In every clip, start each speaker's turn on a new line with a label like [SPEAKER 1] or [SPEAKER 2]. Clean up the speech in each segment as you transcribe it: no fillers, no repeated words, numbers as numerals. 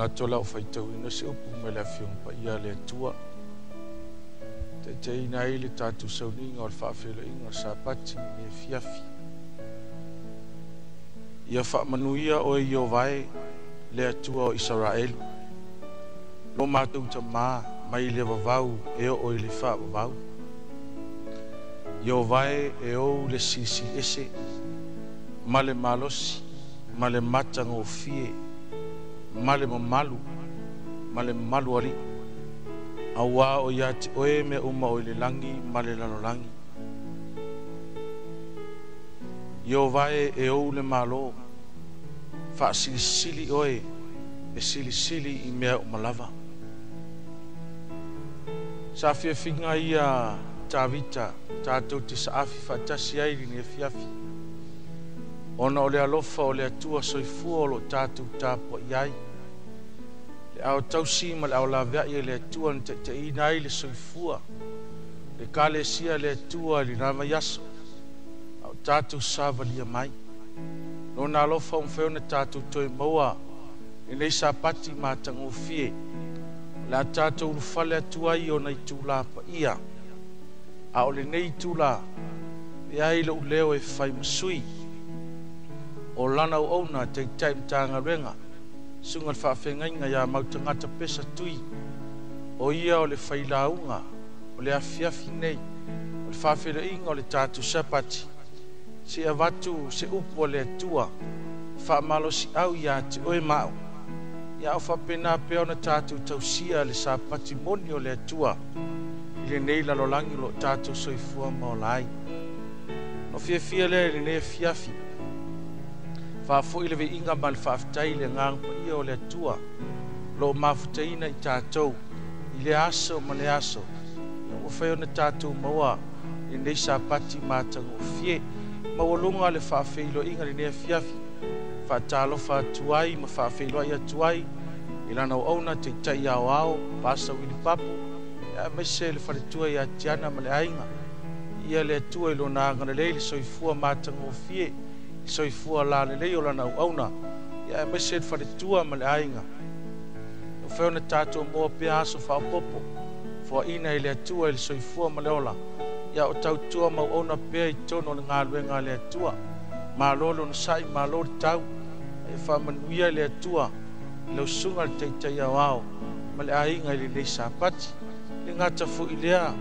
[SPEAKER 1] Manatu o le a ou faitauina se upu mai le Afioga Paia a le Atua, taitaiina ai le tatou sauniga o le faafeiloaiga o le Sapati i lenei afiafi. Ia faamanuia oe Ieova e, le Atua o Isaraelu, lo matou tamā mai le vavau e oo i le faavavau. Ieova e, e ou le silisili ese, ma le malosi, ma le matagofie, ma le mamalu, ma le mamalu alii, auā o ia te oe mea uma o i le lagi ma le lalolagi. Ieova e, e ou le Malo, faasilisili oe e silisili i mea uma lava. Sa fiafiga ia Tavita tatou te saafi faatasi ai i lenei afiafi, ona o le alofa o le Atua soifua o lo tatou tapuai ai, le ao tausi ma le ao laveai e le Atua na taitaiina ai le soifua, le kalesia le Atua i lena vaiaso, a o tatou savalia mai. Lona alofa ua mafai ona tatou toe maua lenei Sapati matagofie, o le a tatou ulufale atu ai i ona itula paia. A o lenei itula, e ai lou leo e fai ma sui o lana auauna taitai Matagaluega, susuga i le faafeagaiga ia Mautagata Pesa Tui, o ia o le failauga o le afiafi nei o le faafeiloaiga o le tatou Sapati, se avatu se upu a le Atua faamalosiau ia te oe ma au, ia o faapena pea ona tatou tausia le Sapati moni o le Atua i lenei lalolagi o lo o tatou soifua ma ola ai. No fiafia lea i lenei afiafi, faafoi le viiga ma le faafetai i le agaga paia o le Atua o lo o mafutaina i tatou i le aso ma le aso, ia ua fai ona tatou maua lenei Sapati matagofie. Maualuga le faafeiloaiga i lenei afiafi, faatalofa atu ai ma faafeiloai atu ai i lana auauna taitai aoao Pasa Wili Papu, aemaise le faletua ia Tiana ma le aiga. Ia le Atua i lona agalelei le soifua matagofie, le soifua lalelei o lana auauna, ia aemaise le faletua ma le aiga. Ua fai ona tatou maua pea aso faaopoopo, foaina e le Atua i le soifua ma le ola, ia o tautua ma auauna pea i totonu o le galuega a le Atua. Malo le onosai, malo le tau, ia faamanuia le Atua i lau susuga le taitai aoao ma le aiga i lenei Sapati. Le gata foi lea,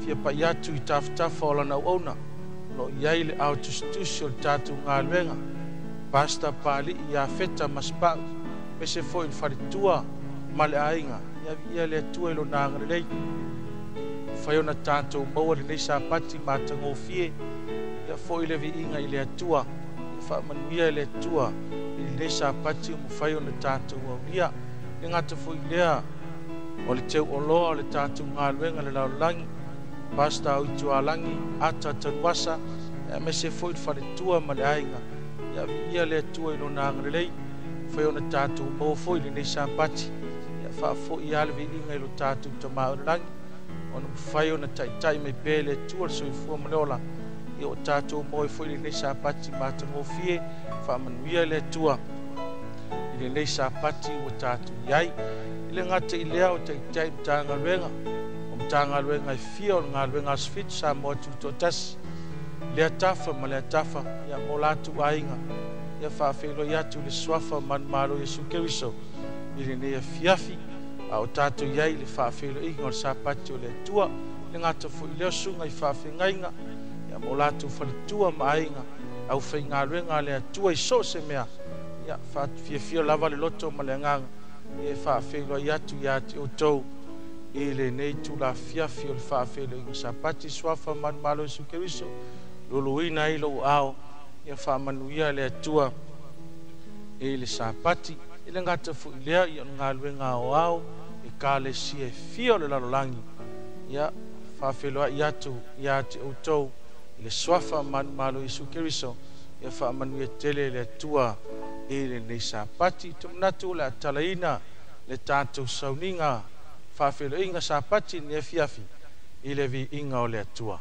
[SPEAKER 1] fia pai atu i tafatafa o lana auauna, o lo o i ai le ao tusitusi o le tatou galuega, Pastor Pali'i ia Feta Masepau, aemaise foi le faletua ma le aiga. Ia viia le Atua i lona agalelei, fai ona tatou maua lenei Sapati matagofie, ia foi le viiga i le Atua, ia faamanuia le Atua i lenei Sapati ua mafai ona tatou aulia. Le gata foi lea o le teuoloa o le tatou galuega le lalolagi, Pastor Auitualagi Ata Tanuasa, aemaise foi le faletua ma le aiga. Ia viia le Atua i lona agalelei, fai ona tatou maua foi lenei Sapati, ia faafoi lava le viiga i lo tatou Tama o le lagi, ona mafai ona taitai mai pea le Atua le soifua ma le ola, ia o tatou maua foi lenei Sapati matagofie. Faamanuia le Atua i lenei Sapati ua tatou i ai. I le gata i lea o taitai Matagaluega, o Matagaluega e fia o le galuega Aso Fitu Samoa Tutoatasi, lea tafa ma lea tafa, ia mo latou aiga, ia faafeiloai atu le suafa manumalo Iesu Keriso i lenei afiafi, a o tatou i ai i le faafeiloaiga o le Sapati o le Atua. Le gata foi lea o susuga i faafeagaiga, ia mo latou faletua ma aiga, aufaigaluega a le Atua i so o se mea, ia faafiafia lava le loto ma le agaga e faafeiloai atu ia te outou i lenei tulafiafi o le faafeiloaiga Sapati. Suafa manumalo Iesu Keriso, luluina ai lou ao, ia faamanuia le Atua i le Sapati. I le gata foi lea, ia o le galuega aoao e kalesia e fia o le lalolagi, ia faafeiloai atu ia te outou i le suafa manumalo Iesu Keriso, ia faamanuia tele le Atua i lenei Sapati. Tumanatu o le a talaina le tatou sauniga faafeiloaiga Sapati i lenei afiafi i le viiga o le Atua.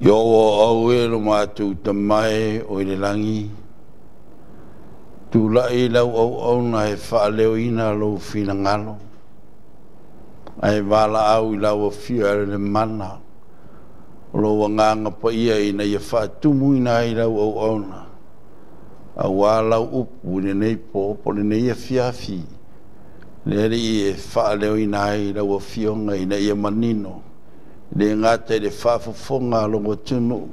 [SPEAKER 1] Iowa au e lo matou tamae o i le lagi, tulai lau auauna e faaleoina lou finagalo, ae valaau i lau afio e le mana o lou agaga paia ina ia faatumuina ai lau auauna, aua lau upu i lenei po po o lenei afiafi, le Alii e faaleoina ai lau afioga ina ia manino, le gata i le faafofoga a lou atunuu,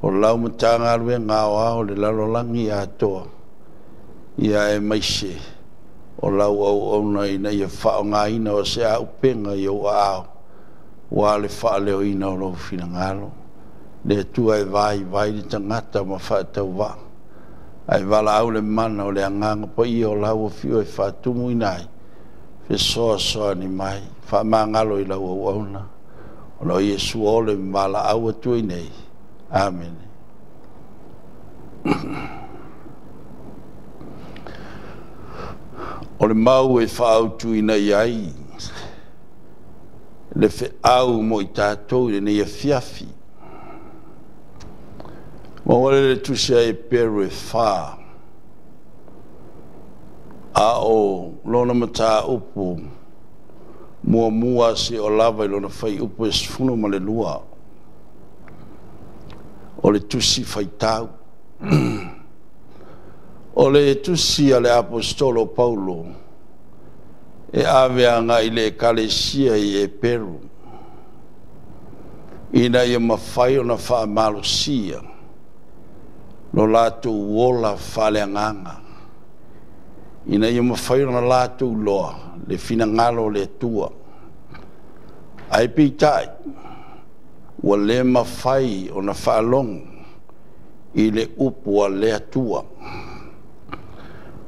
[SPEAKER 1] o lau Matagaluega aoao le lalolagi atoa, ia aemaise o lau auauna ina ia faaaogaina o se auupega i ou aao, aua le faaleoina o lou finagalo. Le Atua e vaivai le tagata ma faatauvaa, ae valaau le mana o le Agaga Paia o lau afio e faatumuina ai, fesoasoani mai, faamagalo i lau auauna, ona o Iesu ole ma valaau atu ai nei. Amene. O le mau e faaautuina i ai le feau mo i tatou i lenei afiafi. Maua le tusi a Eperu e 4, a o lona mataupu muamua seia oo lava i lona fuaiupu e 12, o le tusi faitau. O le tusi a le Aposetolo o Paulo e ave agai i le ekalesia i Eperu, ina ia mafai ona faamalosia lo latou ola faaleagaga, ina ia mafai ona latou iloa le finagalo o le Atua. Ae peitai, ua le mafai ona faalogo i le upu a le Atua.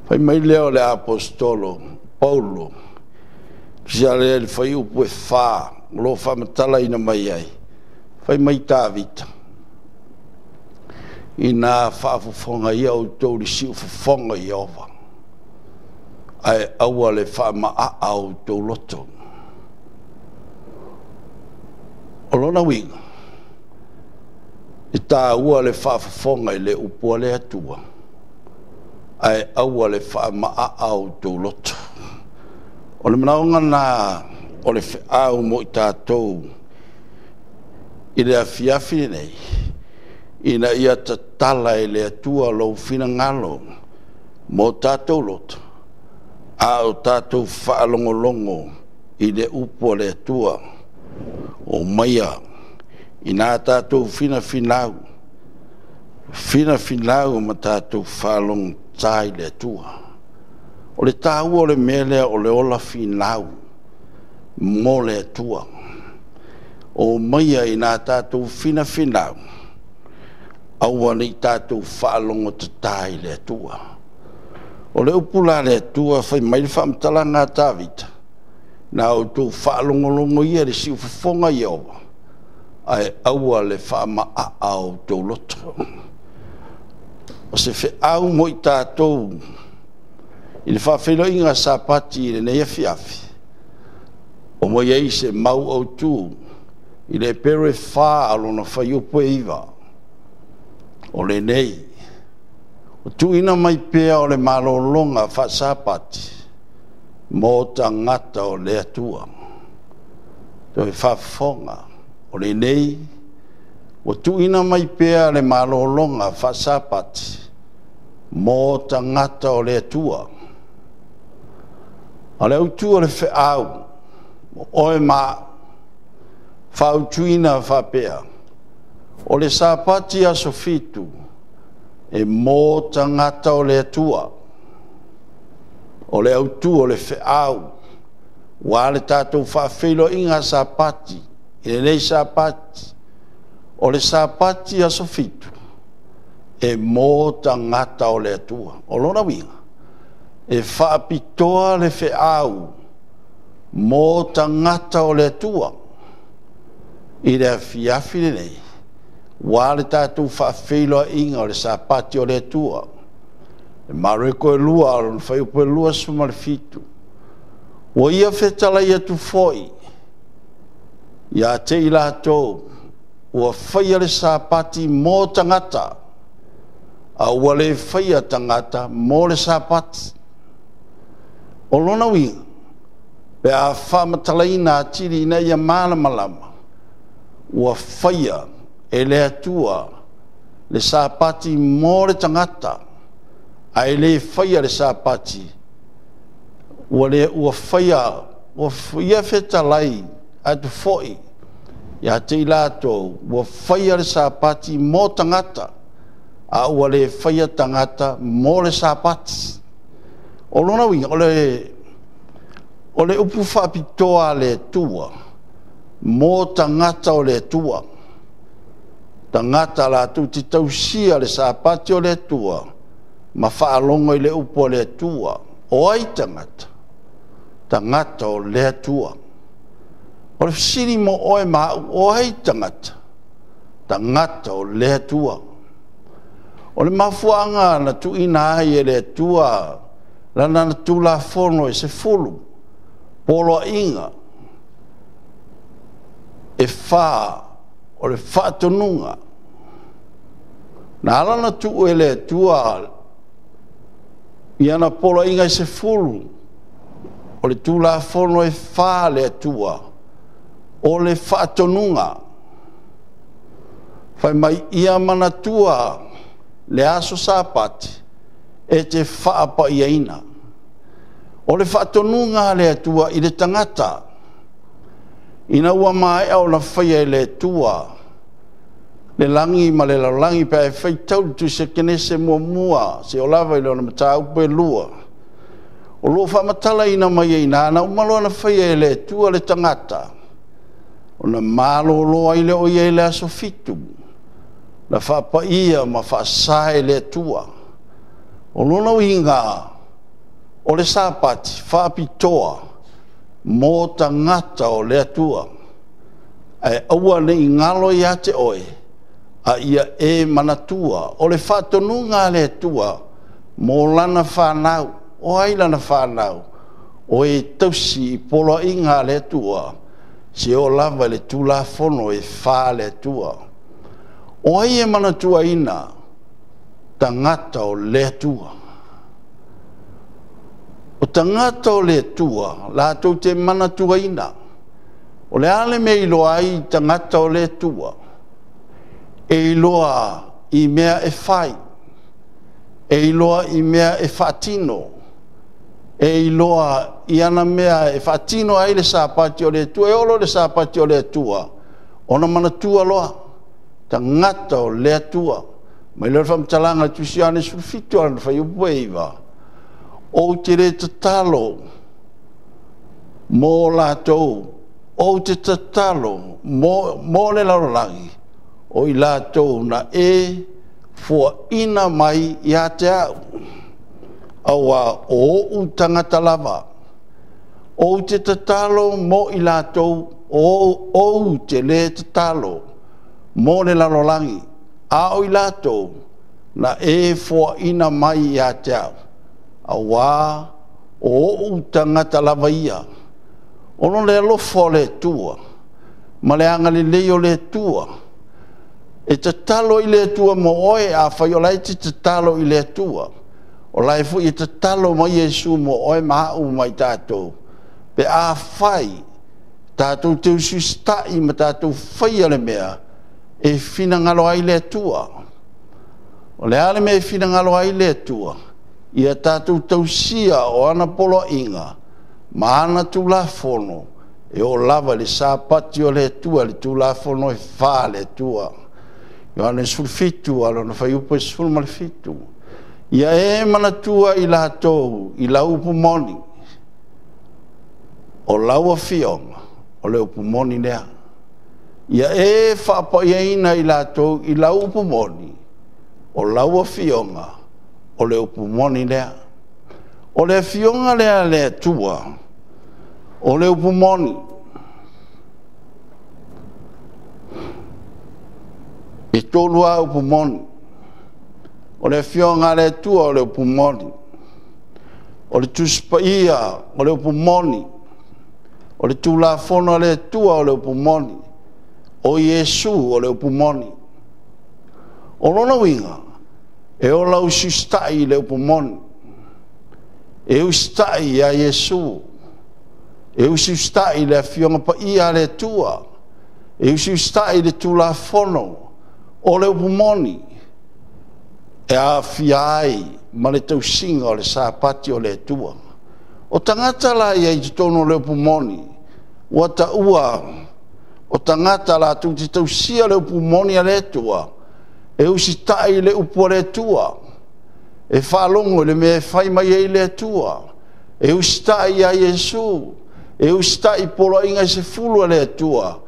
[SPEAKER 1] Fai mai lea o le Aposetolo Paulo, tusi lea i le fuaiupu e 4, o lo o faamatalaina mai ai, fai mai Tavita, ina faafofoga ia outou i le siufofoga o Ieova, ae aua le faamaaa outou loto. O lona uiga, e taua le faafofoga i le upu a le Atua, ae aua le faamaaa outou loto. O le manaoga lena o le feau mo i tatou i le afiafi lenei, ina ia tatala e le Atua lou finagalo mo tatou loto, a o tatou faalogologo i le upu a le Atua. Omaia ina tatou finafinau, finafinau ma tatou faalogogata i le Atua. O le taua o le mea lea o le ola finau mo le Atua. Omaia ina tatou finafinau, aua ne i tatou faalogotata i le Atua. O le upu la a le Atua, fai mai le faamatalaga a Tavita, na outou faalogologo ia i le siufofoga o Ieova, ae aua le faamaaa o outou loto. O se feau mo i tatou i le faafeiloaiga Sapati i lenei afiafi, o i ai se mau autu i le Eperu e 4 lona fuaiupu e 9, o lenei, o tuuina mai pea o le malologa faasapati mo tagata o le Atua. Toe faafofoga, o lenei, ua tuuina mai pea le malologa faasapati mo tagata o le Atua. O le autu o le feau, o oe ma au, fautuina faapea, o le Sapati aso 7 e mo tagata o le Atua. O le autu o le feau, ua le tatou faafeiloaiga Sapati, i lenei Sapati, o le Sapati aso 7 e mo tagata o le Atua. O lona uiga, e faapitoa le feau mo tagata o le Atua i le afiafi lenei, ua le tatou faafeiloaiga o le Sapati o le Atua. E Mareko e 2, o lona fuaiupu e 27. Ua ia fetalai atu foi ia te i latou ua faia le Sapati mo tagata, a ua le faia tagata mo le Sapati. O lona uiga, pe a faamatalaina atili ina ia malamalama, ua faia e le Atua le Sapati mo le tagata, ae le faia le Sapati, ua faia, ia fetalai atu foi ia te i latou, ua faia le Sapati mo tagata, a ua le faia tagata mo le Sapati. O lona uiga, o le upu faapitoa a le Atua mo tagata o le Atua, tagata latou te tausia le Sapati o le Atua ma faalogo i le upu a le Atua. O ai tagata? Tagata o le Atua. O le fesili mo oe ma au, o ai tagata? Tagata o le Atua. O le mafuaaga na tuuina ai e le Atua lana Tulafono e 10 poloaiga e 4 o le faatonuga, na ala ona tuu e le Atua i ana poloaiga e 10 o le Tulafono e 4 a le Atua, o le faatonuga. Fai mai, ia manatua le aso Sapati e te faapaiaina. O le faatonuga a le Atua i le tagata, ina ua maea ona faia e le Atua le lagi ma le lalolagi, pe a e faitau le tusi a Kenese 1, seia oo lava i lona mataupu e 2, o lo o faamatalaina mai ai i ina, na uma loa ona faia e le Atua le tagata, ona malolo ai lea o ia i le aso 7, na faapaia ma faasa e le Atua. O lona uiga, o le Sapati faapitoa mo tagata o le Atua, ae aua ne i galo ia te oe, a ia e manatua. O le faatonuga a le Atua mo lana fanau. O ai lana fanau? O e tausi i poloaiga a le Atua, seia oo lava i le Tulafono e 4 a le Atua. O ai e manatuaina? Tagata o le Atua. O tagata o le Atua latou te manatuaina. O le a le mea e iloa ai tagata o le Atua? E iloa i mea e fai, e iloa i mea e faatino, e iloa i ana mea e faatino ai le Sapati o le Atua. E oo loa i le Sapati o le Atua, ona manatua loa, tagata o le Atua. Mai lea o le faamatalaga a le Tusi Ioane 17, lana fuaiupu e 9, ou te le tatalo mo latou, ou te tatalo mo le lalolagi, o i latou na e foaina mai ia te au, auā o ou tagata lava. Ou te tatalo mo i latou, ou te le tatalo mo le lalolagi, a o i latou na e foaina mai ia te au, auā o ou tagata lava ia. Ona o le alofa o le Atua ma le agalelei o le Atua, e tatalo i le Atua mo oe, afai o la e te tatalo i le Atua, o la e foi e tatalo mai Iesu mo oe ma au ma i tatou, pe afai tatou te usiusitai ma tatou faia le mea e finagalo ai le Atua. O le a le mea e finagalo ai le Atua? Ia tatou tausia o ana poloaiga ma ana Tulafono e oo lava i le Sapati o le Atua, le Tulafono e 4 a le Atua. Ioane 17, a lona fuaiupu e 17. Ia e manatua i latou i lau upu moni, o lau afioga, o le upu moni lea. Ia e faapaiaina i latou i lau upu moni, o lau afioga, o le upu moni lea. O le afioga lea a le Atua, o le upu moni. E 3 lava upu moni. O le afioga a le Atua o le upu moni. O le Tusi Paia o le upu moni. O le Tulafono a le Atua o le upu moni. O Iesu o le upu moni. O lona uiga, e ola usiusitai i le upu moni. E usitai ia Iesu. E usiusitai i le Afioga Paia a le Atua. E usiusitai i le Tulafono o le upu moni e aofia ai ma le tausiga o le Sapati o le Atua. O tagata la ia i totonu o le upu moni, ua taua o tagata latou te tausia le upu moni a le Atua, e usitai i le upu a le Atua, e faalogo i le mea e fai mai ai le Atua, e usitai ia Iesu, e usitai i poloaiga e 10 a le Atua,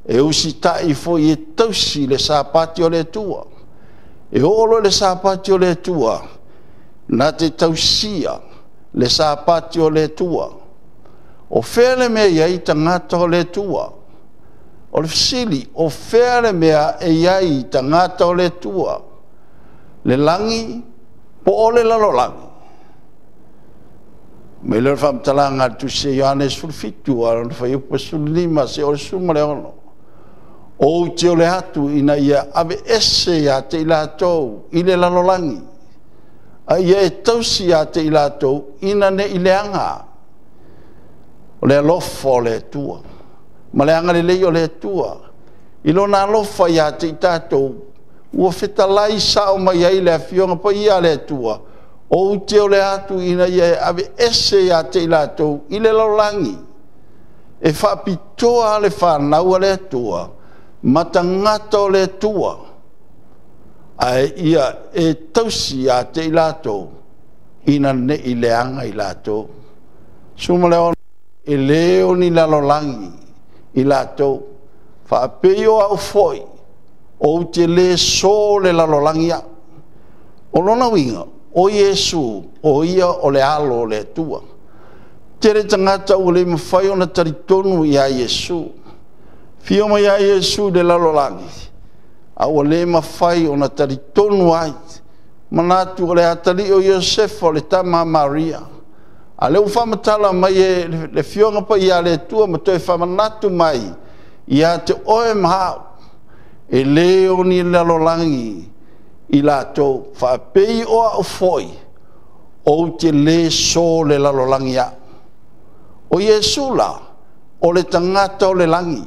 [SPEAKER 1] e usitai foi e tausi le Sapati o le Atua. E oo loa i le Sapati o le Atua, na te tausia le Sapati o le Atua. O fea le mea e i ai tagata o le Atua? O le fesili, o fea le mea e i ai tagata o le Atua? Le lagi po o le lalolagi? Mai lea o le faamatalaga a le Tusi a Ioane 17, a o lona fuaiupu e 15 seia oo i le 16. Ou te ole atu ina ia aveese ia te i latou i le lalolagi, a ia e tausi ia te i latou ina ne i leaga. O le alofa o le Atua ma le agalelei o le Atua i lona alofa ia te i tatou, ua fetalai sao mai ai le Afioga Paia a le Atua, ou te ole atu ina ia aveese ia te i latou i le lalolagi, e faapitoa le fanau a le Atua ma tagata o le Atua, ae ia e tausi ia te i latou ina ne i leaga i latou. 16, e le o ni lalolagi i latou, faapei o au foi, ou te le so le lalolagi au. O lona uiga, o Iesu, o ia o le alo o le Atua. Tele tagata ua le mafai ona talitonu ia Iesu. Fia mai ai Iesu i le lalolagi, a ua le mafai ona talitonu ai. Manatu o le atalii o Iosefa o le tama a Maria. A o lea ua faamatala mai e le Afioga Paia a le Atua ma toe faamanatu mai ia te oe ma au, e le o ni lalolagi i latou, faapei o au foi, ou te le so le lalolagi au. O Iesu la, o le tagata o le lagi,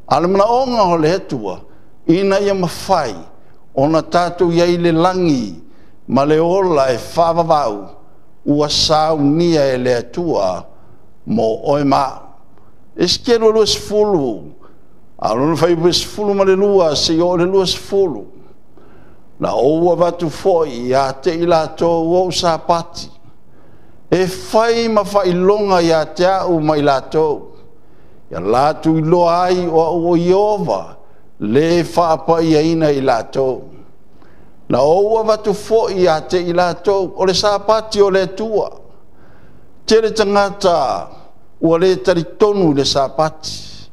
[SPEAKER 1] a o le manaoga o le Atua, ina ia mafai ona tatou i ai i le lagi ma le ola e faavavau ua saunia e le Atua mo oe ma au. Esekielu 20, a o lona fuaiupu e 12 seia oo i le 20, na ou avatu foi ia te i latou ou Sapati, e fai ma faailoga ia te au ma i latou, ia latou iloa ai o au o Ieova, le faapaiaina i latou. Na ou avatu foi ia te i latou, o le Sapati o le Atua. Tele tagata ua le talitonu i le Sapati,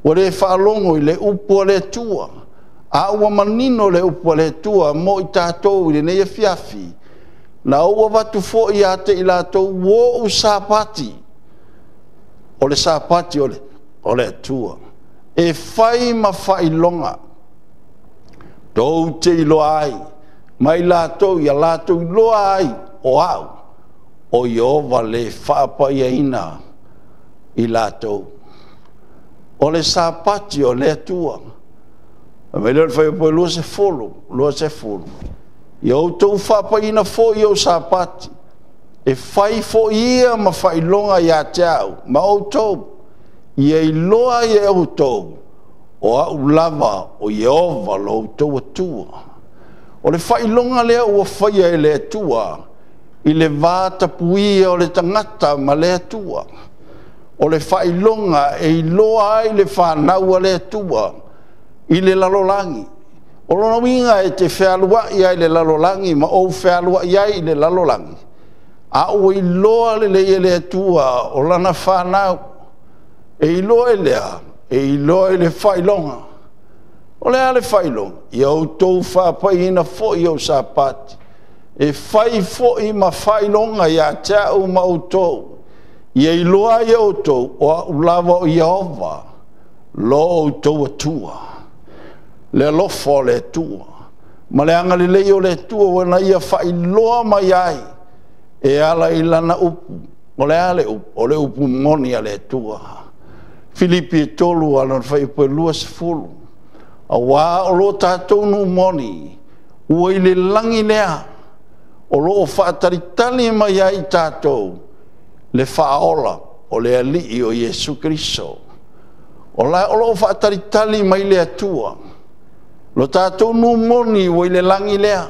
[SPEAKER 1] ua le faalogo i le upu a le Atua, a ua manino le upu a le Atua mo i tatou i lenei afiafi. Na ou avatu foi ia te i latou ou Sapati, o le Sapati o le Atua, e fai ma faailoga, tou te iloa ai, ma i latou ia latou iloa ai o au, o Ieova le faapaiaina i latou. O le Sapati o le Atua. Fai mai lea o le fuaiupu 20, 20. Ia outou faapaiina foi ou Sapati, e fai foi ia ma faailoga ia te au ma outou, ia iloa ai e outou, o au lava o Ieova lo outou Atua. O le faailoga lea ua faia e le Atua i le vatapuia o le tagata ma le Atua. O le faailoga e iloa ai le fanau a le Atua i le lalolagi. O lona uiga e te fealuai ai i le lalolagi ma ou fealuai ai i le lalolagi, a ua iloa lelei e le Atua o lana fanau. E iloa i lea, e iloa i le faailoga. O le a le faailoga? Ia outou faapaiina foi ou Sapati, e fai foi ma faailoga ia te au ma outou, ia iloa ai e outou o au lava o Ieova lo outou Atua. Le alofa o le Atua ma le agalelei o le Atua ua na ia faailoa mai ai e ala i lana upu. O le a le upu? O le upu moni a le Atua. Filipi 3 alona fuaiupu e 20. Auā o lo tatou nuu moni ua i le lagi lea, o loo faatalitali mai ai i tatou le faaola o le Alii o Iesu Keriso. O loo faatalitali mai le Atua, lo tatou nuu moni ua i le lagi lea.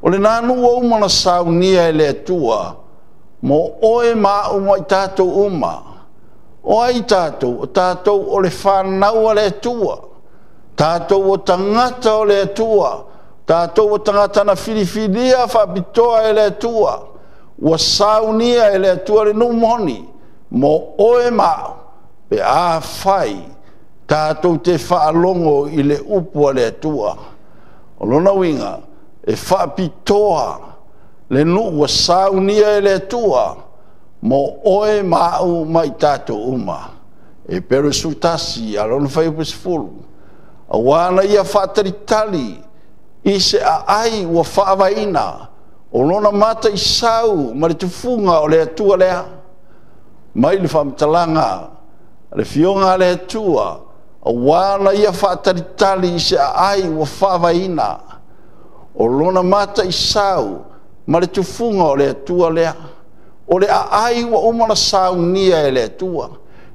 [SPEAKER 1] O lena nuu ua uma ona saunia e le Atua mo oe ma au ma i tatou uma. O ai tatou? O tatou o le fanau a le Atua, tatou o tagata o le Atua, tatou o tagata na filifilia faapitoa e le Atua, ua saunia e le Atua le nuu moni mo oe ma au, pe afai tatou te faalogo i le upu a le Atua. O lona uiga, e faapitoa le nuu ua saunia e le Atua mo oe ma au ma i tatou uma. E Pero 11 alona fuaiupu 10. Auā na ia faatalitali i se aai ua faavaeina, o lona mataisau ma le tufuga o le Atua lea. Mai le faamatalaga le fioga a le Atua, auā na ia faatalitali i se aai ua faavaeina, o lona mataisau ma le tufuga o le Atua lea. O le aai ua uma ona saunia e le Atua.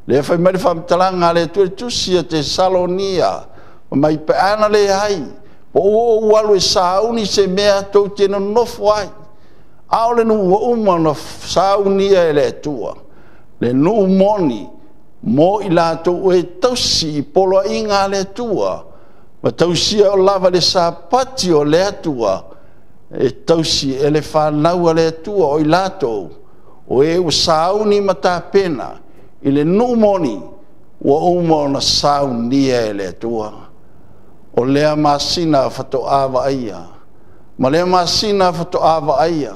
[SPEAKER 1] Lea fai mai le faamatalaga a le Atua i le tusi a Tesalonia, mai pe ana leai, po ua ou alu e sauni se mea tou te nonofo ai. A o le nuu ua uma ona saunia e le Atua, le nuu moni mo i latou e tausi i poloaiga a le Atua, ma tausia o lava le sapati o le Atua, e tausi e le fanau a le Atua o i latou o e ua sauni ma tapena i le nuu moni ua uma ona saunia e le Atua. O lea masina faatoa vaaia, ma lea masina faatoa vaaia,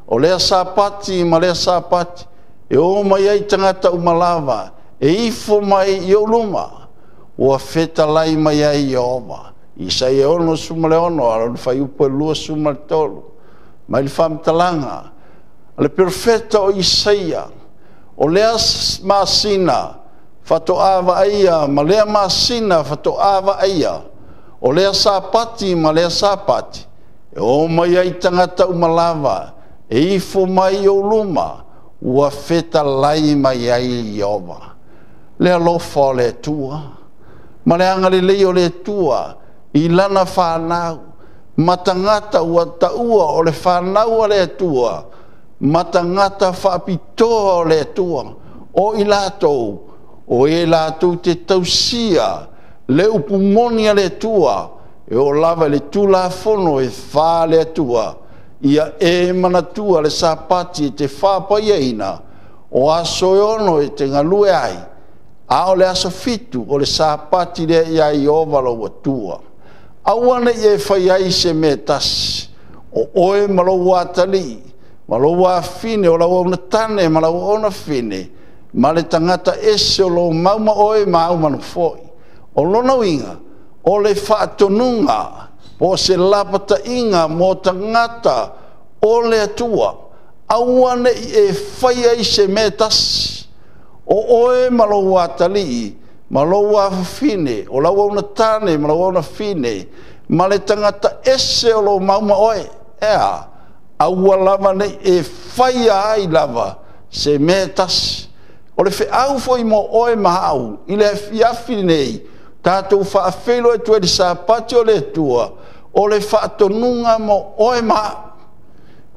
[SPEAKER 1] o lea sapati ma lea sapati, e o mai ai tagata uma lava, e ifo mai i ou luma, ua fetalai mai ai Ieova. Isaia 66 alona fuaiupu e 23. Mai le faamatalaga a le perofeta o Isaia, o lea masina faatoa vaaia ma lea masina faatoa vaaia, o lea sapati ma lea sapati, e o mai ai tagata uma lava, e ifo mai i ou luma, ua fetalai mai ai Ieova. Le alofa o le Atua ma le agalelei o le Atua i lana fanau, ma tagata ua taua o le fanau a le Atua, ma tagata faapitoa o le Atua, o i latou, o e latou te tausia le upu moni a le Atua, e oo lava i le Tulafono e fa le Atua, ia e manatua le sapati e te faapaiaina, o aso e 6 e te galue ai, a o le aso 7 o le sapati lea ia Ieova lou Atua. Aua ne i e fai ai se mea tasi, o oe ma lou atalii, ma lou afine, o lau aunatane ma lau aunafine, ma le tagata ese o lou mau ma oe ma au manu foi. O lona uiga, o le faatonuga, po o se lapataiga mo tagata o le Atua, aua ne i e fai ai se mea tasi, o oe ma lou atalii, ma lou afafine, o lau aunatane ma lau aunafine, ma le tagata ese o lou mau ma oe. Ea, aua lava ne i e faia ai lava se mea tasi. O le feau foi mo oe ma au i le afiafi nei, tatou faafeiloai atu ai le sapati o le Atua, o le faatonuga mo oe ma au,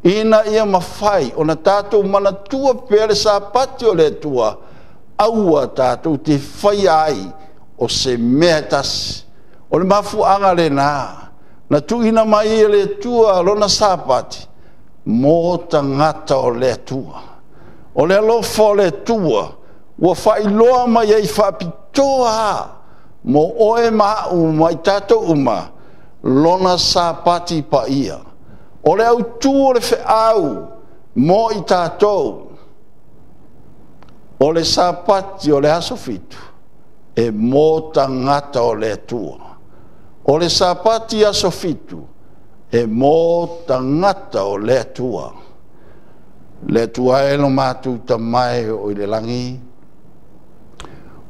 [SPEAKER 1] ina ia mafai ona tatou manatua pea le sapati o le Atua, aua tatou te faia ai o se mea tasi. O le mafuaaga lena na tuuina mai e le Atua lona sapati mo tagata o le Atua. O le alofa o le Atua ua faailoa mai ai faapitoa mo oe ma au ma i tatou uma lona sapati paia. O le autu o le feau mo i tatou, o le sapati o le aso 7,
[SPEAKER 2] e mo tagata o le Atua. O le Sapati aso 7 e mo tagata o le Atua. Le Atua e lo matou tamae o i le lagi,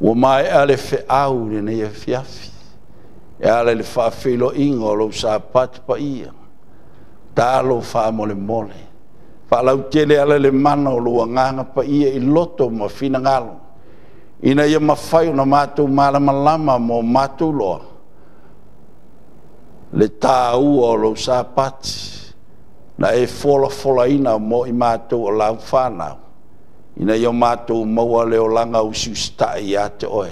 [SPEAKER 2] ua maea le feau i lenei afiafi, e ala i le faafeiloaiga o lou Sapati paia. Talo faamolemole, faalautele ala i le mana o lou Agaga Paia i loto ma finagalo, ina ia mafai ona matou malamalama ma o matou loa le tāua o lou Sapati na e folafolaina mo i matou o lau fanau, ina ia matou maua le olaga usiusitai ia te oe,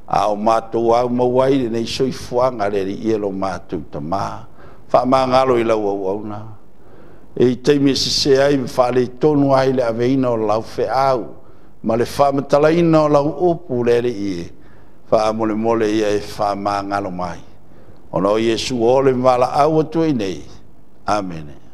[SPEAKER 2] a o matou au maua ai lenei soifuaga le Alii e lo matou Tama. Faamagalo i lau auauna, e i taimi e sese ai ma faaletonu ai le aveina o lau feau ma le faamatalaina o lau upu le Alii e, faamolemole ia e faamagalo mai. Ona o Iesu ole ma valaau atu ai nei. Amene.